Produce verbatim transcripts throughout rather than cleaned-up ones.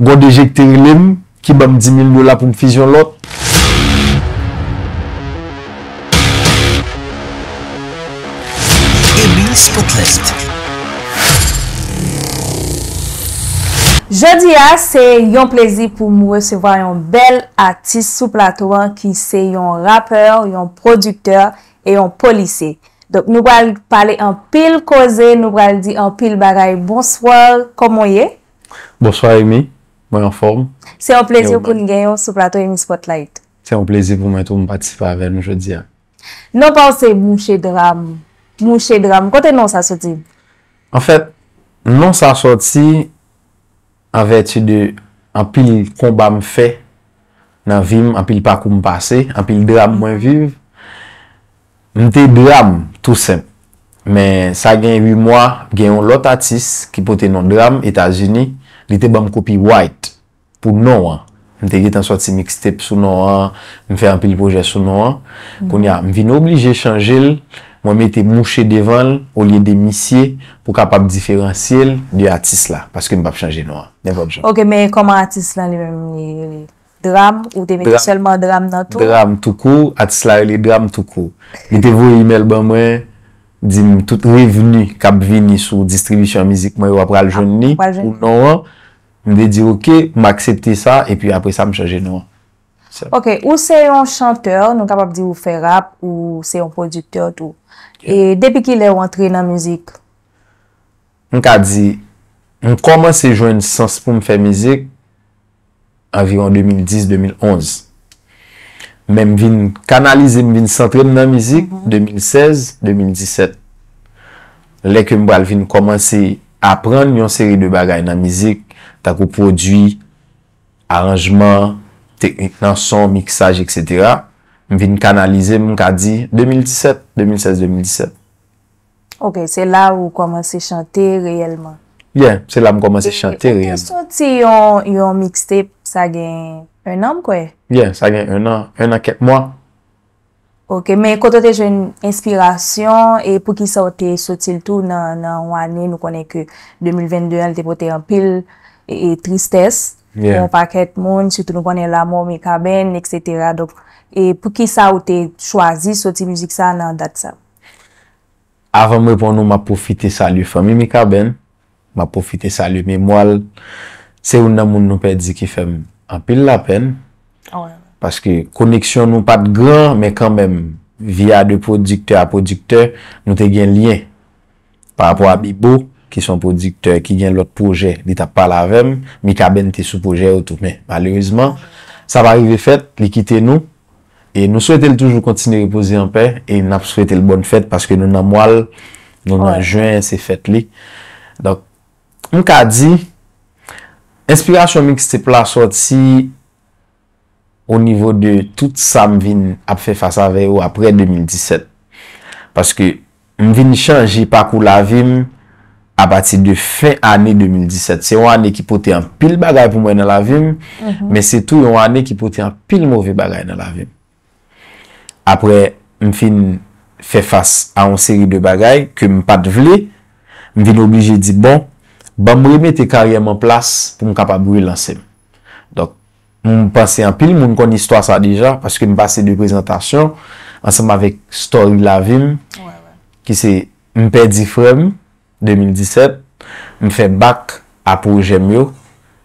Gon de je ki te rele m, ki ban m di mil dola pou m fizi yon lòt. Emi Spotlight. Jodi a, se yon plezi pou m resevwa yon bèl atis sou plato an ki se yon rapè, yon pwodiktè e yon polisye. Donk, nou pral pale anpil koze, nou pral di anpil bagay. Bonswa, kòman w ye? Bonswa, Emi. Mwen anfòm. Se yon plezi pou n genyen w sou plato Emi Spotlight. Se yon plezi pou mwen tou m patisipe avè nou jodi a. Non pa w se Mouche Dram. Mouche Dram. Kote non sa soti? Anfèt, non sa soti an vèti de anpil konba m fè nan vi m, anpil pakou m pase, anpil dram mwen viv. M te Dram, tou senp. Men sa gen uit mwa, gen yon lòt atis ki pote non Dram, Etazini, li te ban m copyright pou non an. M te gentan sòti mixtape sou non an, m fè anpil pwojè sou non an. Kounye a, m vin oblije chanje l, mwen mete Mouche devan l olye de Misye pou kapab diferansye l de atis la, paske m p ap chanje non an, nenpòt jan. Ok, men kòman atis lan li menm li rele? Dram, ou te mete sèlman Dram nan tou? Dram toukou, atis la rele Dram toukou. Li te voye imèl ban mwen, di m tout revni k ap vini sou distribisyon mizik mwen yo, w ap pral jwenn li pou non an. M te di ok, m aksepte sa, epi apre sa m chanje non an. Ok, ou se yon chantè, nou kapab di ou fè rap, ou se yon pwodiktè tou. E depi kilè ou antre nan mizik? M ka di, m kòmanse jwenn sans pou m fè mizik anviwon de mil dis, de mil onz. Men m vin kanalize, m vin santre m nan mizik de mil sèz, de mil disèt. Lè ke m pral vin kòmanse aprann yon seri de bagay nan mizik, tankou pwodui, aranjman, teknik nan son, miksaj, etsetera. M vin kanalize, m ka di de mil disèt, de mil sèz, de mil disèt. Ok, se la ou kòmanse chante reyèlman? Yeah, se la m kòmanse chante reyèlman. Ou te soti yon, yon mixtape, sa gen ennan m kwè? Yeah, sa gen ennan, ennan kèk mwa. Ok, men kote w te jwenn enspirasyon e poukisa w te soti l tou nan, nan yon ane, nou konnen ke de mil vennde an, li te pote anpil e, e tristès pou yon pakèt moun, sitou nou konnen lanmò Mikaben, etsetera. Donk, e poukisa ou te chwazi soti mizik sa nan dat sa? Avan m reponn ou, m ap pwofite salye fanmi Mikaben, m ap pwofite salye memwa l. Se youn nan moun nou pèdi ki fè m anpil lapèn. Paske koneksyon nou pa t gran, men kanmenm, via de pwodiktè a pwodiktè, nou te gen lyen. Pa rapò a Bibo, ki se yon pwodiktè ki gen lòt pwojè, li t ap pale avè m, Mikaben te sou pwojè yo tou. Men, malerezman, sa pa rive fèt, li kite nou. E nou swete l toujou kontinye repoze anpè e n ap swete l bòn fèt paske nou nan mwa l, nou nan jen, se fèt li. Donk, m ka di, enspirasyon mixtape la sòti o nivo de tout sa m vin ap fè fas avè yo aprè de mil disèt. Paske m vin chanje pakou lavi m apati de fen ane de mil disèt. Se yon ane ki pote anpil bagay pou mwen nan lavi m, men se tou yon ane ki pote anpil move bagay nan lavi m. Aprè m fin fè fas a yon seri de bagay ke m pa t vle, m vin oblije di, bon, ban m remete karyè m an plas pou m kapab relanse m. Donk, m panse anpil moun konn istwa sa deja, paske m pase de prezantasyon ansanm avèk story lavi m, ki se m pèdi frè m, de mil disèt, m fè bak a pwojè m yo,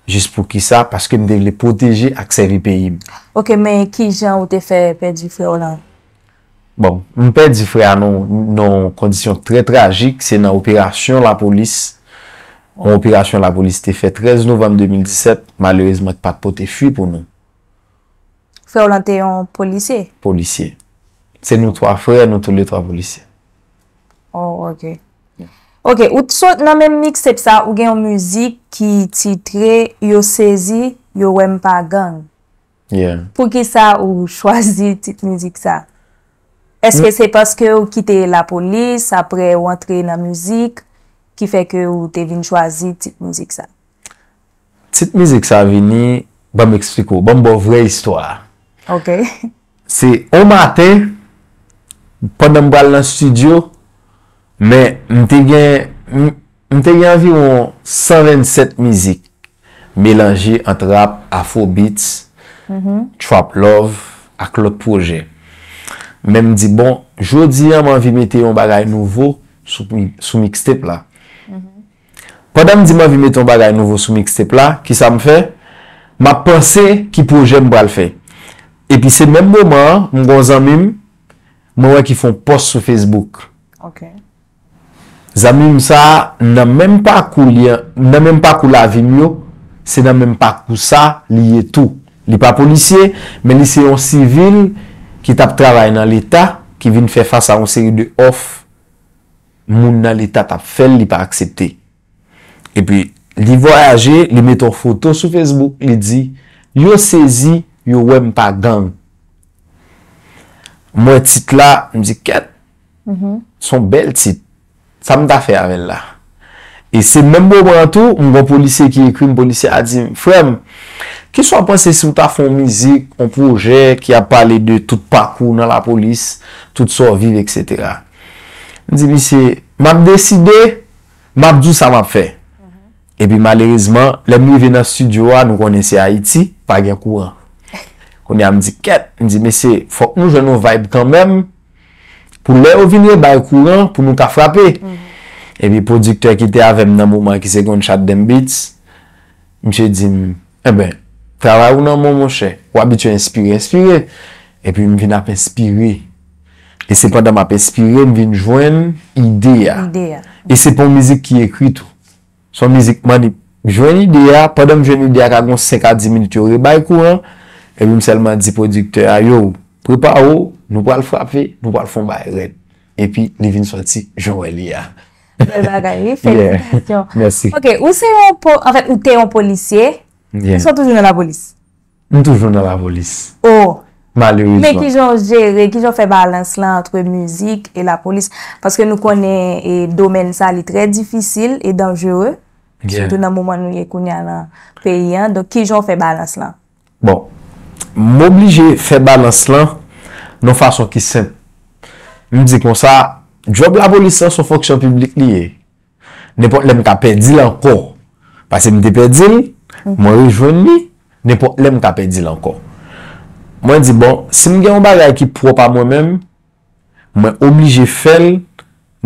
jis pou kisa? Paske m te vle pwoteje ak sèvi peyi m. Ok, men kijan ou te fè pèdi frè w lan? Bon, m pèdi frè a nan, nan yon kondisyon trè trajik, se nan operasyon lapolis. Yon operasyon lapolis te fè trèz novanm de mil disèt, malerezman ki pa t pote fwi pou nou. Frè w lan te yon polisye? Polisye. Se nou twa frè, nou toulètwa polisye. Oh, ok. Ok, ou t sot nan menm mixtape sa, ou gen yon mizik ki titre Yo sezi, yo wè m pa gang. Yeah. Poukisa ou chwazi tit mizik sa? Èske se paske ou kite lapolis, aprè ou antre nan mizik, ki fè ke ou te vin chwazi tit mizik sa? Tit mizik sa vini, ban m eksplike w, ban m ba w vrè istwa a. Ok. Se yon maten, pandan m pral nan estidyo, men m te gen, m, m te gen anviwon san vennsèt mizik. melanje ant rap, afrobeats, trap love ak lòt pwojè. Men m di, bon, jodi a m anvi mete yon bagay nouvo sou, sou mixtape la. Pandan m di m anvi mete yon bagay nouvo sou mixtape la, kisa m fè? M ap panse ki pwojè m pral fè. Epi se menm moman an, m gen yon zanmi m, mwen wè ki fè yon pòs sou Facebook. Ok. Zanmi m sa a, nan menm pakou li an, nan menm pakou lavi m yo, se nan menm pakou sa li ye tou. Li pa polisye, men li se yon sivil ki t ap travay nan leta, ki vin fè fas a yon seri de òf moun nan leta t ap fè l, li pa aksepte. Epi, li vwayaje, li mete yon foto sou Facebook, li di, yo sezi, yo wè m pa gang. M wè tit la, m di, kèt, se yon bèl tit. Sa m ta fè avè l la? E se menm moman an tou, m gen yon polisye ki ekri m, polisye a di m, frè m, kisa w panse si w ta fè yon mizik, yon pwojè ki ap pale de tout pakou w nan lapolis, tout sa w viv, etsetera. M di misye, m ap deside, m ap di w sa m ap fè. Epi malerezman, lè m rive nan estidyo a, nou konnen se Ayiti, pa gen kouran. Kounye a m di, kèt, m di, mesye, fòk nou jwenn yon vibe kanmenm, pou lè yo vin rebay kouran, pou nou ka frape. Epi pwodiktè ki te avè m nan moman an, ki se Gunshot Dem Beats, misye di m, enben, travay ou nan men w, monchè, ou abitye enspire, enspire. Epi m vin ap enspire. E se pandan m ap enspire, m vin jwenn ide a. Ide a. E se pa yon mizik ki ekri tou. Se yon mizik m annik jwenn ide a, pandan m jwenn ide a, ka gen yon senk a dis minit yo rebay kouran, epi m sèlman di pwodiktè a, yo, prepare w, nou pral frape, nou pral fè yon bagay rèd. Epi li vin sòti jan w wè li a. Bèl bagay, wi, felisitasyon. Mèsi. Ok, ou se yon, po- anfèt, ou te yon polisye, Yeah. Èske w toujou nan lapolis? M toujou nan lapolis. Oh! Men Malerezman. Kijan w jere, kijan w fè balans lan antre mizik e lapolis? Paske nou konnen e, domèn sa li trè difisil e danjere. Yeah. Sitou nan moman nou ye kounye a nan peyi an. Donk, kijan w fè balans lan? Bon, m oblije fè balans lan nan yon fason ki senp. M di konsa, djòb lapolis lan se yon fonksyon piblik li ye. Nenpòt lè m ka pèdi l ankò. Paske m te pèdi l, mwen rejwenn li, nenpòt lè m ka pèdi l ankò. Mwen di, bon, si m gen yon bagay ki pwòp a mwen menm, mwen oblije fè l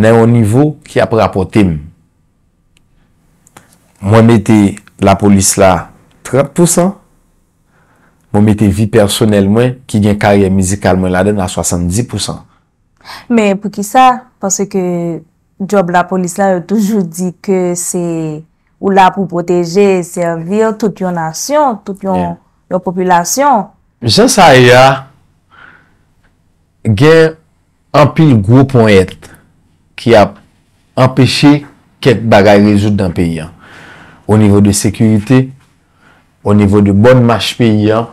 nan yon nivo ki ap rapòte m. Mwen mete lapolis la trant pousan, mwen mete vi pèsonèl mwen ki gen karyè mizikal mwen ladan l a swasanndis pousan. Men poukisa? Paske djòb lapolis la, yo toujou di ke se ou la pou pwoteje, sèvi tout yon nasyon, tout yon, Yeah. yon popilasyon. Jan sa ye a, gen anpil gwo ponyèt ki ap anpeche kèk bagay rezoud nan peyi an. O nivo de sekirite, o nivo de bòn mach peyi an,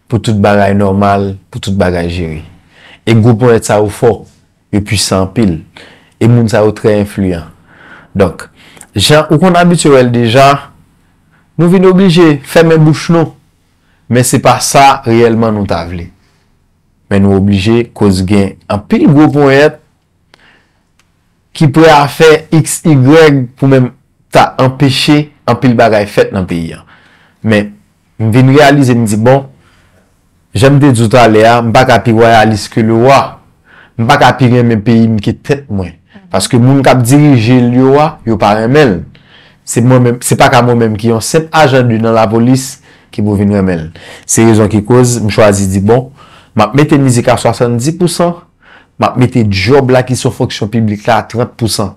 pou tout bagay nòmal, pou tout bagay jere. E gwo ponyèt sa yo fò, yo pwisan anpil. E moun sa yo trè enfliyan. Donk, jan ou konn abitye wè l deja, nou vin oblije fèmen bouch nou. Men se pa sa reyèlman nou ta vle. Men nou oblije koz gen anpil gwo ponyèt ki prè a fè X, Y pou menm ta anpeche anpil bagay fèt nan peyi an. Men m vin reyalize, m di, bon, jan m te di w talè a, m pa ka pi wayalis ke lewa. M pa ka pi renmen peyi m ke tèt mwen. Paske moun k ap dirije l yo a, yo pa renmen l. Se mwen menm, se pa ka mwen menm ki yon senp ajan de nan lapolis ki pou vin renmen l. Se rezon ki koz m chwazi di, bon, m ap mete mizik a swasanndis pousan, m ap mete djòb la ki se yon fonksyon piblik la a trant pousan.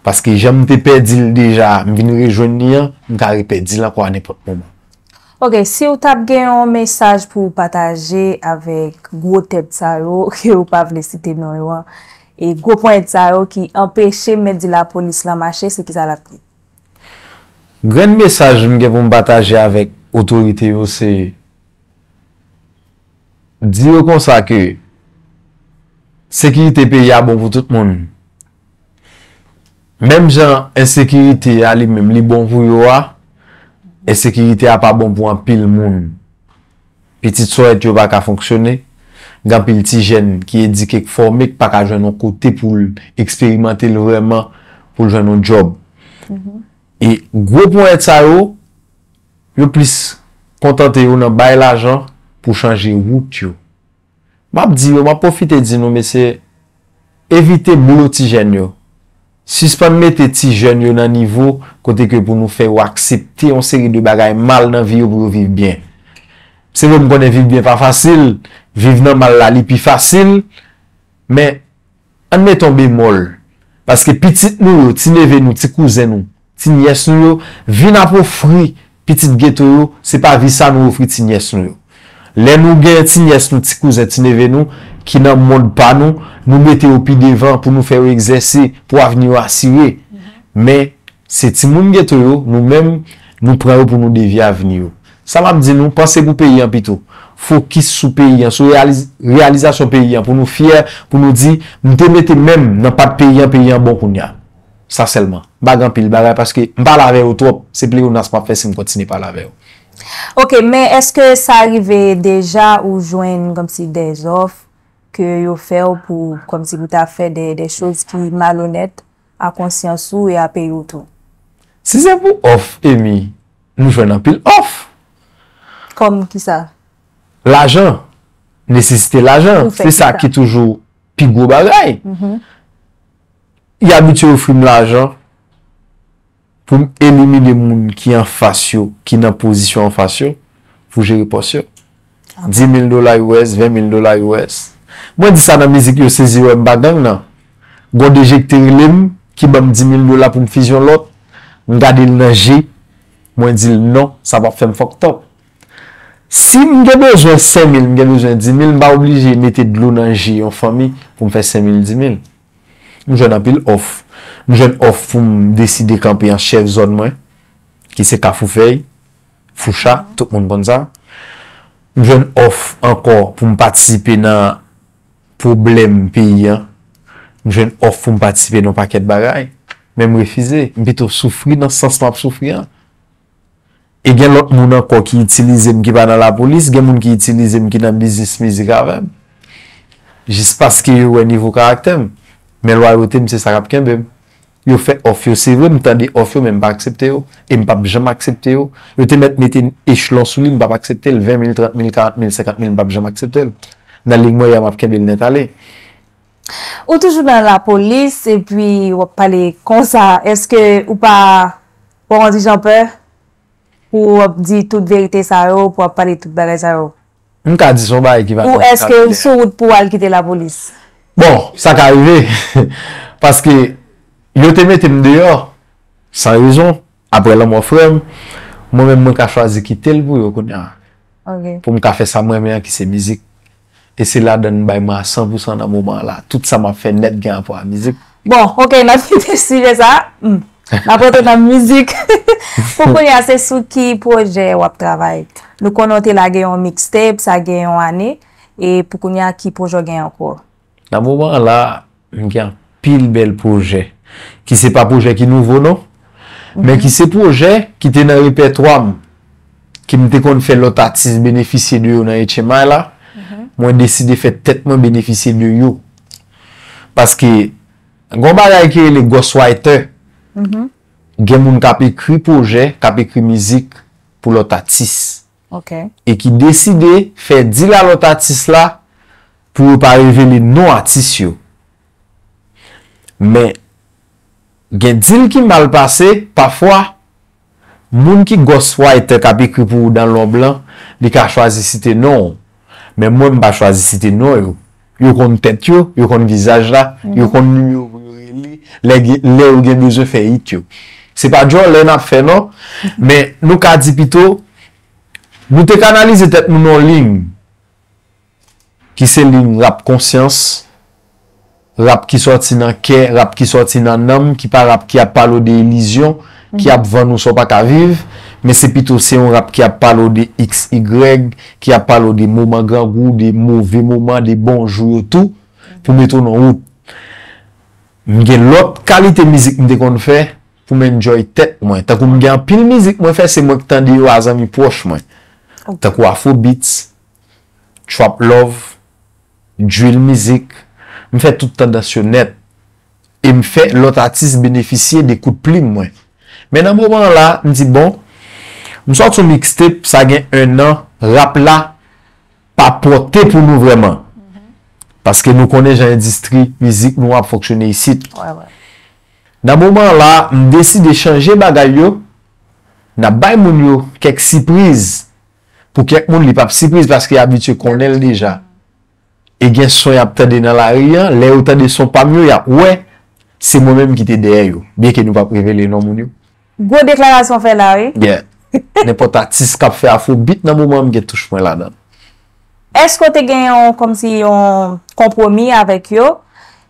Paske jan m te pèdi l deja, m vin rejwenn li an, m ka repèdi l ankò a nenpòt moman. Ok, si w t ap gen yon mesaj pou w pataje avèk gwo tèt sa yo, ke w pa vle site non yo an, e gwo ponyèt sa yo ki anpeche mèt di lapolis lan mache, se kisa l ap ye? Grenn mesaj m gen pou m pataje avèk otorite yo, se di yo konsa ke sekirite peyi a bon pou tout moun. Menm jan ensekirite a li menm li bon pou yo a, ensekirite a pa bon pou anpil moun. Pitit sòyèt yo pa ka fonksyone. Gen anpil ti jèn ki edike, k fòme, k pa ka jwenn yon kote pou l eksperimante l vrèman, pou l jwenn yon djòb. E gwo ponyèt sa yo, yo plis kontante yo nan bay lajan pou chanje wout yo. M ap di yo, m ap pwofite di nou, mesye, evite blo ti jèn yo. Sispann mete ti jèn yo nan nivo kote ke pou nou fè yo aksepte yon seri de bagay mal nan vi yo pou yo viv byen. Se vre, m konnen viv byen pa fasil, viv nan mal la li pi fasil, men ann mete yon bemòl. Paske pitit nou yo, ti neve nou, ti kouzen nou, ti nyès nou yo, vin ap ofri pitit geto yo, se pa vi sa nou ofri ti nyès nou yo. Lè nou gen ti nyès nou, ti kouzen, ti neve nou, ki nan mond pa nou, nou mete yo pi devan pou nou fè yo egzèse, pou avni yo asire. Men, se timoun geto yo, nou menm, nou pran yo pou nou devye avni yo. Sa m ap di nou, panse pou peyi an pito. Fokis sou peyi an, sou realiz-, reyalizasyon peyi an, pou nou fyè, pou nou di, m te mete men m nan pat peyi an, peyi an bon kounye a. Sa sèlman. M pa gen anpil bagay paske m pale avè yo twòp. Se pleyonas m ap fè si m kontinye pale avè yo. Ok, men èske sa rive deja ou jwenn kòmsi dè zòf ke yo fè w pou kòmsi pou ta fè dè dè choz ki malonèt a konsyans ou e a peyi w tou? Si se pou òf, Emi, nou jwenn anpil òf. Kòm kisa? Lajan. Nesesite lajan. Se sa ki toujou pi gwo bagay. Y abitye ofri m lajan pou m elimine moun ki anfas yo, ki nan pozisyon anfas yo, pou jere pòs yo. Dis mil dola U S, ven mil dola U S. Mwen di sa nan mizik yo sezi wè m pa gang nan. Gon de je ki te rele m, ki ban m dis mil dola pou m fizyon lòt, m gade l nan je, mwen di l non, sa p ap fè m fucked up. Si m gen bezwen senk mil, m gen bezwen dis mil, m pa oblije mete dlo nan je yon fanmi pou m fè senk mil, dis mil. M jwenn anpil òf. M jwenn òf pou m deside kanpe an chèf zòn mwen, ki se Kafou Fèy, Foucha, tout moun konn sa. M jwenn òf ankò pou m patisipe nan pwoblèm peyi an. M jwenn òf pou m patisipe nan yon pakèt bagay. Men m refize. M pito soufri nan sans m ap soufri an. E gen lòt moun ankò ki itilize m ki pa nan lapolis, gen moun ki itilize m ki nan biznis mizik avè m. Jis paske yo wè nivo karaktè m. Men lwayote m se sa k ap kenbe m. Yo fè òf yo, se vre, m tande òf yo, men m pa aksepte yo. E m p ap janm aksepte yo. Yo te mèt mete echelon sou li, m p ap aksepte l. Ven mil, trant mil, karant mil, senkant mil, m p ap janm aksepte l. Nan liy mwen, m ap kenbe l nèt ale. Ou toujou nan lapolis, epi w ap pale konsa. Èske ou pa, ou pa konn ti jan pè? Pou w ap di tout verite sa yo, pou w ap pale tout bagay sa yo? M ka di se yon bagay ki pa Ou èske ou sou wout pou w al kite lapolis? Bon, sa ka rive. Paske yo te mete m deyò, san rezon, apre lanmò frè m. Mwen menm, mwen ka chwazi kite l pou yo kounye a. Ok. Pou m ka fè sa m renmen an, ki se mizik. E se ladan l bay mwen a san pou san nan moman an la. Tout sa m ap fè nèt gen rapò a mizik. Bon, ok, n ap kite sijè sa. Hmm. N ap rantre nan mizik. Pou kounye a, se sou ki pwojè w ap travay? Nou konnen w te lage yon mixtape, sa gen yon ane. E pou kounye a, ki pwojè w gen ankò? Nan moman an la, m gen anpil bèl pwojè. Ki se pa pwojè ki nouvo, non. Men ki se pwojè ki te nan repètwa m. Ki m te konn fè lòt atis benefisye de yo nan H M I la. Mwen deside fè tèt mwen benefisye de yo. Paske, gon bagay ki rele ghostwriter. Gen moun k ap ekri pwojè, k ap ekri mizik pou lòt atis. Ok. E ki deside fè dil a lòt atis la pou yo pa revele non atis yo. Men, gen dil ki mal pase, pafwa, moun ki ghostwriter k ap ekri pou ou dan lonb lan, li ka chwazi site non w. Men mwen, m pa chwazi site non yo. Yo konn tèt yo, yo konn vizaj la, yo konn nimewo pou yo rele, lè gen, lè yo gen bezwen fè hit yo. Se pa djòlè n ap fè non, men nou ka di pito, nou te kanalize tèt nou nan yon liy ki se liy rap konsyans, rap ki sòti nan kè, rap ki sòti nan nanm, ki pa rap ki ap pale w de ilizyon, ki ap vann ou sa w pa ka viv, men se pito se yon rap ki ap pale w de X Y, ki ap pale w de moman grangou, de move moman, de bon jou yo tou, pou mete w nan wout. M gen lòt kalite mizik m te konn fè pou m enjoy tèt mwen. Tankou m gen anpil mizik mwen fè, se mwen k tande yo a zanmi pwòch mwen. Tankou Afrobeats, Trap Love, drill mizik, m fè tout tandans yo nèt. E m fè lòt atis benefisye de kout plim mwen. Men nan moman an la, m di bon, M sòti yon mixtape, sa gen enn an, rap la pa pòte pou nou vrèman. Paske nou konnen jan endistri mizik nou ap fonksyone isit. Wè, wè. Nan moman la, m deside chanje bagay yo. N ap bay moun yo kèk sipriz. Pou kèk moun, li p ap sipriz paske y abitye konnen l deja. E gen son y ap tande nan lari an, lè yo tande son pa m yo, y ap wè se mwen menm ki te dèyè yo. Byenke nou p ap revele non moun yo. Gwo deklarasyon fè la, wi. Yeah. Nenpòt atis k ap fè afrobeat nan moman an, m gen touch mwen ladan. Èske w te gen yon, kòmsi yon konpwomi avèk yo,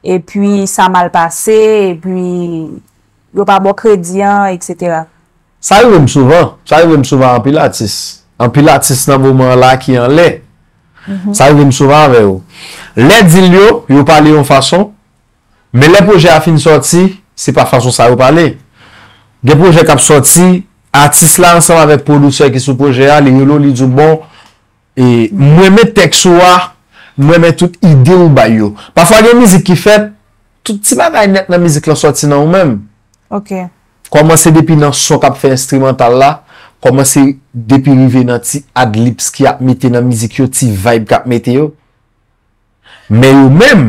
epi sa mal pase, epi yo pa ba w kredi an, etsetera? Sa rive m souvan. Sa rive m souvan anpil atis. Anpil atis nan moman an la ki anlè. Sa rive m souvan avè yo. Lè deal yo, yo pale yon fason, men lè pwojè a fin sòti, se pa fason sa yo pale. Gen pwojè k ap sòti, atis la ansanm avèk pwodisè ki sou pwojè a, li rele w, li di w, bon, e, m renmen tèks ou a, m renmen tout ide ou bay yo. Pafwa gen mizik ki fèt, tout ti bagay nèt nan mizik lan sòti nan ou menm. Ok. Kòmanse depi nan son k ap fè enstrimantal la, kòmanse depi rive nan ti ad-libs ki ap mete nan mizik yo, ti vibe k ap mete yo. Men yo menm,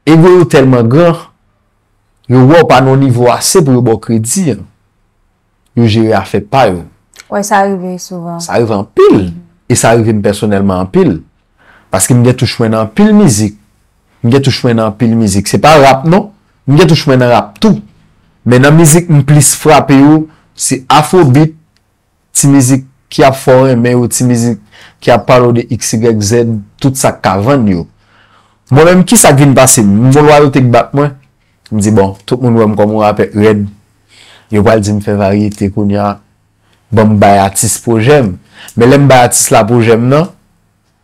ego yo tèlman gran, yo wè w pa nan nivo ase pou yo ba w kredi an. Yo jere afè pa yo. Wè, sa rive souvan. Sa rive anpil. E sa rive m pèsonèlman anpil. Paske m gen touch mwen nan anpil mizik. M gen touch mwen nan anpil mizik. Se pa rap non. M gen touch mwen nan rap tou. Men nan mizik m plis frape yo, se afrobeat, ti mizik ki ap fè w renmen yo, ti mizik ki ap pale w de X, Y, Z, tout sa k ka vann yo. Mwen menm, kisa k vin pase m? M gon lwayote k bat mwen. M di, bon, tout moun wè m kòm yon rapè rèd. Yo pral di m fè varyete kounye a. Ban m bay atis pwojè m. Men lè m bay atis la pwojè m nan,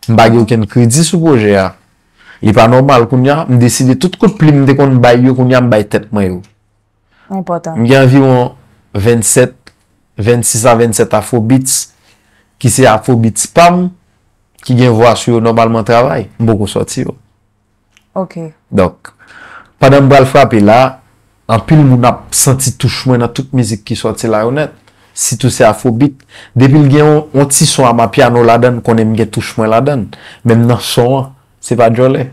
m pa gen okenn kredi sou pwojè a. Li pa nòmal kounye a, m deside tout kout plim m te konn bay yo, kounye a m bay tèt mwen yo. Enpòtan. M gen anviwon vennsèt, vennsis a vennsèt afrobeats, ki se afrobeats pa m, ki gen vwa sou yo nòmalman travay. M poko sòti yo. Ok. Donk, pandan m pral frape la, anpil moun ap santi touch mwen nan tout mizik ki sòti la yo nèt. Sitou se afrobeat. Depi l gen yon, yon ti son amapiano ladan l, konnen m gen touch mwen ladan l. Menm nan son an, se pa djòlè.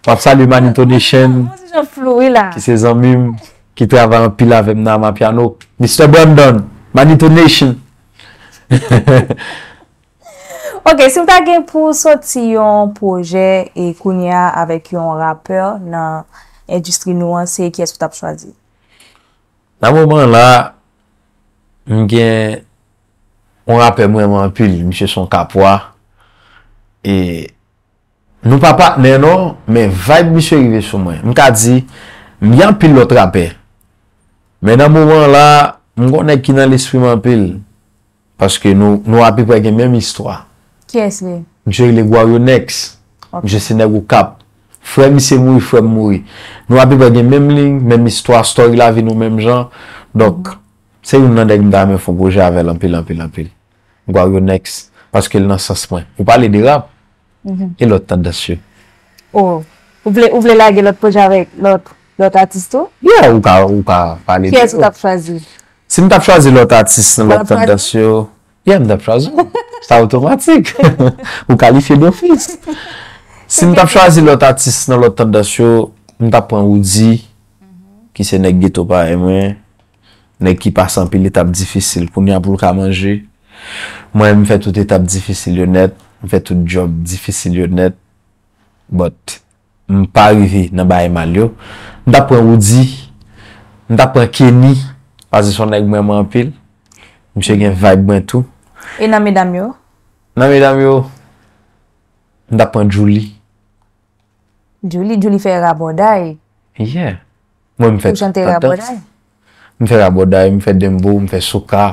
M ap salye Manito Nation, Mwen se jan flou wi la. Ki se zanmi m, ki travay anpil avè m nan amapiano. Mister Brandon, Manito Nation. Ok, si w ta gen pou soti yon pwojè e kounye a avèk yon rapè nan endistri nou an, se kiyès ou t ap chwazi? Nan moman la, m gen yon rapè m renmen anpil, misye se yon kapwa. E nou pa patnè non, men vibe misye rive sou mwen. M ka di, m gen anpil lòt rapè. Men nan moman la, m gon nèg ki nan lespri m anpil. Paske nou, nou apeprè gen menm istwa. Kiyès li? Misye rele Gwarionex. Ok. Misye se nèg Okap. Frè misye mouri, frè m mouri. Nou apeprè gen menm liy, menm istwa, story lavi nou menm jan. Donk, se youn nan nèg m ta renmen fè yon pwojè avè l anpil, anpil, anpil. Gwarionex. Paske l nan sans mwen. Ou pale de rap, e lòt tandans yo. Oh, ou vle, ou vle lage lòt pwojè avèk lòt, lòt atis tou? Yeah, ou ka, ou ka pale de Kiyès ou yo. T ap chwazi? Si m t ap chwazi lòt atis nan Ou lòt t ap chwazi? tandans yo, yeah, m t ap chwazi w. Sa otomatik. Ou kalifye dofis. Si m t ap chwazi lòt atis nan lòt tandans yo, m t ap pran Roody, ki se nèg geto parèy mwen, nèg ki pase anpil etap difisil kounye a pou l ka manje. Mwen, m fè tout etap difisil yo nèt, m fè tout djòb difisil yo nèt. But, m pa rive nan bagay mal yo. M t ap pran Roody, m t ap pran Kenny, paske se yon nèg m renmen anpil. Misye gen vibe mwen tou. E nan medam yo? Nan medam yo, m t ap pran Djouly. Djouly, Djouly fè rabòday. Yeah. Mwen, m fè Ou chante tandans. Rabòday? M fè rabòday, m fè dembow, m fè soca.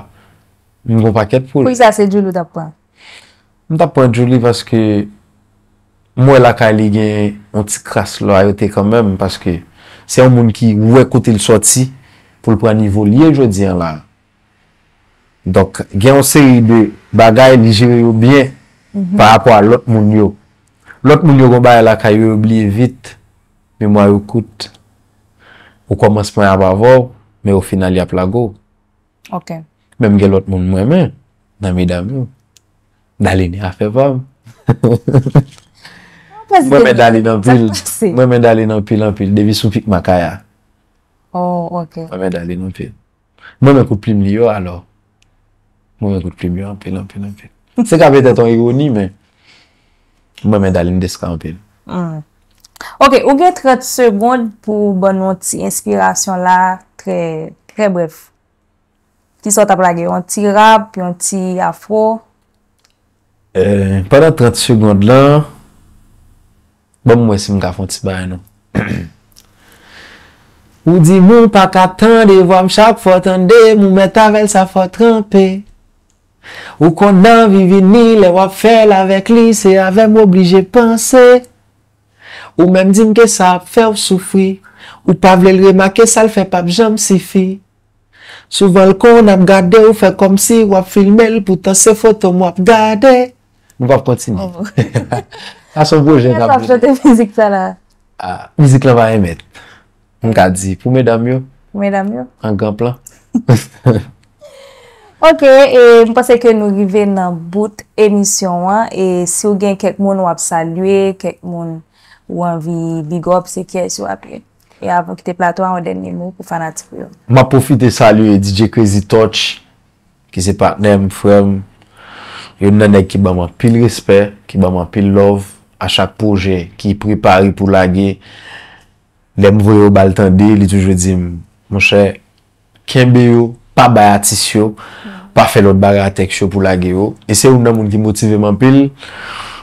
M gon pakèt pou l. Poukisa se Djouly ou t ap pran? M t ap pran Djouly paske m wè lakay li gen yon ti kras lwayote kanmenm, paske se yon moun ki wè kote l sòti pou l pran nivo l ye jodi an la. Donk, gen yon seri de bagay, li jere yo byen pa rapò a lòt moun yo. Lòt moun yo gon bagay lakay yo, yo bliye vit, memwa yo kout. Ou kòmansman ap avè w, men o final y ap lage w. Ok. Men m gen lòt moun m renmen. nan medam yo. Daline afè pa m. Mwen renmen Daline anpil. Mwen renmen Daline anpil, anpil. Depi sou Pik Makaya. Oh, ok. Mwen renmen Daline anpil. Mwen renmen kout plim li yo, alò. Mwen renmen kout plim yo anpil, anpil, anpil. Se ka petèt yon ironi, men mwen renmen Daline Desca anpil. Ok, ou gen trant segonn pou ban nou yon ti enspirasyon la, trè, trè brèf. Kisa w t ap lage? Yon ti rap, yon ti afro? Eh, pandan trant segonn lan, ban m wè si m ka fè yon ti bagay non. Ou di m ou pa ka tande vwa m, chak fwa w tande m ou mèt avè l, sa fè w tranpe. Ou konn anvi vini lè w ap fè l avèk li, se avè m w oblije panse. Ou menm di m ke sa ap fè w soufri. Ou pa vle l remake sa l fè p ap janm sifi. Souvan l konn ap gade w, fè kòmsi w ap filme l, poutan se foto m w ap gade. Nou p ap kontinye. Sa se yon pwojè n ap vini. Kiyès ap chante mizik sa la? Ah, mizik lan pa remèt. M ka di pou medam yo. Pou medam yo? An gran plan. Ok, e m panse ke nou rive nan bout emisyon an. E si w gen kèk moun w ap salye, kèk moun ou anvi big up, se kiyès ou ap ye? E avan w kite plato a, yon dènye mo pou fanatik ou yo. M ap pwofite salye D J Crazy Touch, ki se patnè m, frè m. Youn nan nèg ki ban m anpil respè, ki ban m anpil love. A chak pwojè ki prepare pou lage, lè m voye yo ba l tande, li toujou di m, monchè, kenbe yo, pa bay atis yo, pa fè lòt bagay a tèks yo pou lage yo. E se youn nan moun ki motive m anpil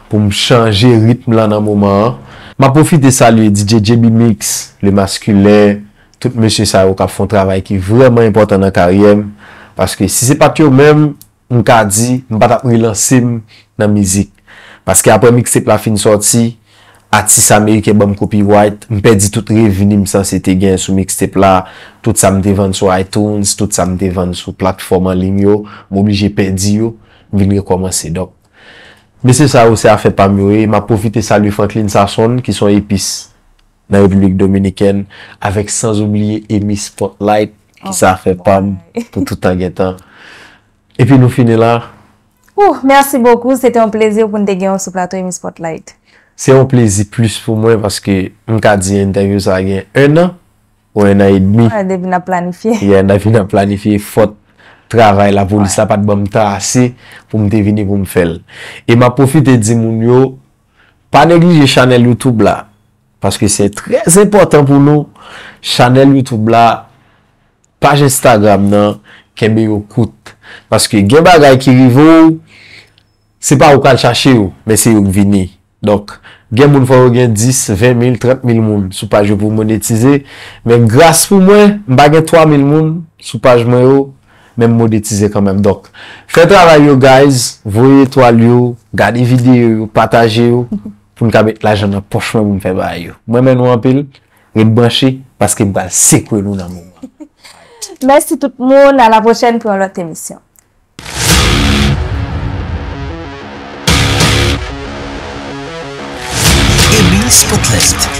pou m chanje ritm lan nan moman an. M ap pwofite salye D J J B Mix, Le Masculin, tout mesye sa yo k ap fè yon travay ki vrèman enpòtan nan karyè m. Paske si se pa t yo menm, m ka di, m pa t ap relanse m nan mizik. Paske apre mixtape la fin sòti, atis ameriken ban m copyright, m pèdi tout revni m sanse te gen sou mixtape la, tout sa m te vann sou iTunes, tout sa m te vann sou platfòm an liy yo, m oblije pèdi yo, m vin rekòmanse. Donk, mesye sa yo se afè pa m yo ye, m ap pwofite salye Franklin Sasonn, ki se yon epis nan Repiblik Dominikèn, avèk sanzoubliye Amy Spotlight, ki se afè pa m pou tout tan gen tan. Epi nou fini la. Ouh, merci beaucoup. Se te yon plezi pou n te gen w sou plato Amy Spotlight. Se yon plezi plis pou mwen paske m ka di entèvyou sa a gen enn an ou enn an edmi. Ah, depi n ap planifye. Yeah, depi n ap planifye, fòt travay lapolis la pa t ban m tan ase pou m te vini pou m fè l. E m ap pwofite di moun yo, pa neglije chanèl YouTube la. Paske se trè enpòtan pou nou. Chanèl YouTube la, paj Instagram nan, kenbe yo kout. Paske gen bagay ki rive w, se pa ou k al chache yo, men se yo k vini. Donk, gen moun fò yo gen dis, ven mil, trant mil moun sou paj yo pou monetize. Men gras pou mwen, m pa gen twa mil moun sou paj mwen yo, men m monetize kanmenm. Donk, fè travay yo guys, voye etwal yo, gade videyo yo, pataje yo, pou n ka met lajan nan pòch mwen pou m fè bagay yo. Mwen renmen nou anpil, ret branche, paske m pral sekwe nou nan moman. Mèsi tout moun, a la pwochèn pou yon lòt emisyon. Amy Spotlight.